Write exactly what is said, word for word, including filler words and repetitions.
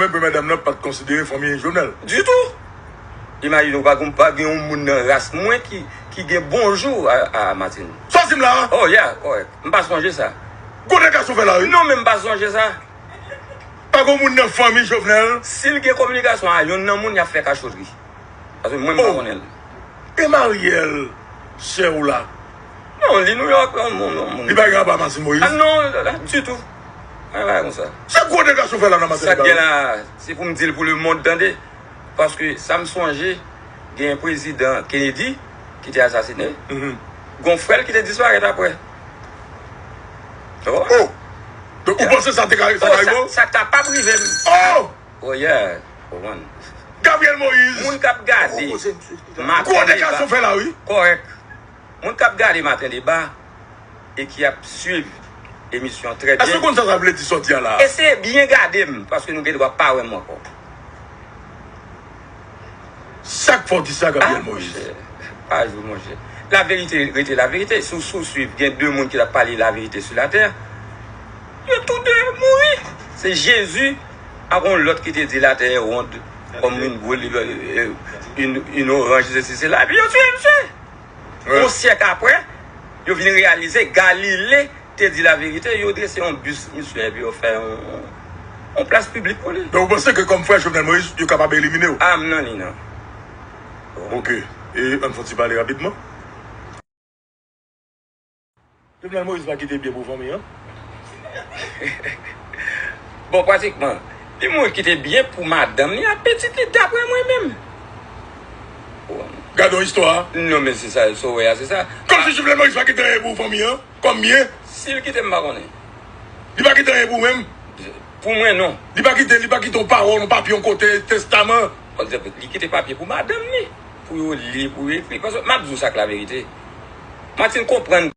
Mwen, premye madanm nan pa t konsidere fanmi Jovenel. Ditou. Imajine w, pa gen, pa gen yon moun nan ras mwen ki, ki gen bonjou a, a Martine. Sa w di m la a? Oh, yeah, kòrèk. M pa sonje sa. Gwo dega sa w fè la, wi. Non, men m pa sonje sa. Pa gen moun nan fanmi Jovenel. Si l gen kominikasyon a yonn nan moun, y ap fè kachotri. Paske mwen, m pa konnen l. E Mariel, sè w la? Non, li Nouyòk, yon moun, yon moun. Li pa gen apa Martine Moïse? Ah, non, ditou. Ay, pa konsa. Se gwo dega sa w fè la nan maten. Sa k gen la, se pou m di l pou lemonn tande. Paske sa m sonje, gen prezidan Kennedy ki te asasine. Gon frè l ki te disparèt apre. Oh! Donk, ou panse sa te ka, sa ka rive w? Sa kapab rive m. Oh! Oh, yeah. Ou konprann? Gabriel Moïse. Moun k ap gade Maten Deba. Gwo dega sa w fè la, wi. Kòrèk. Moun k ap gade Maten Deba e ki ap swiv emisyon an trè byen. Èske w konn sa sa vle di sa w di a la a? Eseye byen gade m, paske nou gen dwa pa wè m ankò. Sa k fè w di sa, Gabriel Moïse? Ah, monchè, pa jwe, monchè. Laverite rete laverite. Si w, si w swiv, gen de moun ki t ap pale laverite sou latè. Yo tou de mouri. Se Jezi ak yon lòt ki te di latè est ronde comme une boule, euh, une, une orange, sesi, sela. Epi yo tiye misye. Yon syèk apre, yo vin reyalize Galile te di laverite, yo drese yon bis misye epi yo fè yon, yon plas piblik pou li. Donk, ou panse ke kòm frè Jovenel Moïse, yo kapab elimine w? Ah, m nan li, non. Ok. E ann fè yon ti pale rapidman. Jovenel Moïse pa kite byen pou fanmi an? Bon, pratikman, li mwen kite byen pou madanm li ak pitit li, daprè mwen menm. Gade yon istwa. Non, men se sa, sa w wè a, se sa. Kòmsi Jovenel Moïse pa kite anyen pou fanmi an, kòm byen. Si l kite, m pa konnen. Li pa kite anyen pou ou menm? Pou mwen, non. Li pa kite, li pa kite yon pawòl, yon papye, yon kote, testaman? Li kite papye pou madanm li, pou yo li, pou yo ekri. Paske m ap di w sa k laverite. Martine konprann.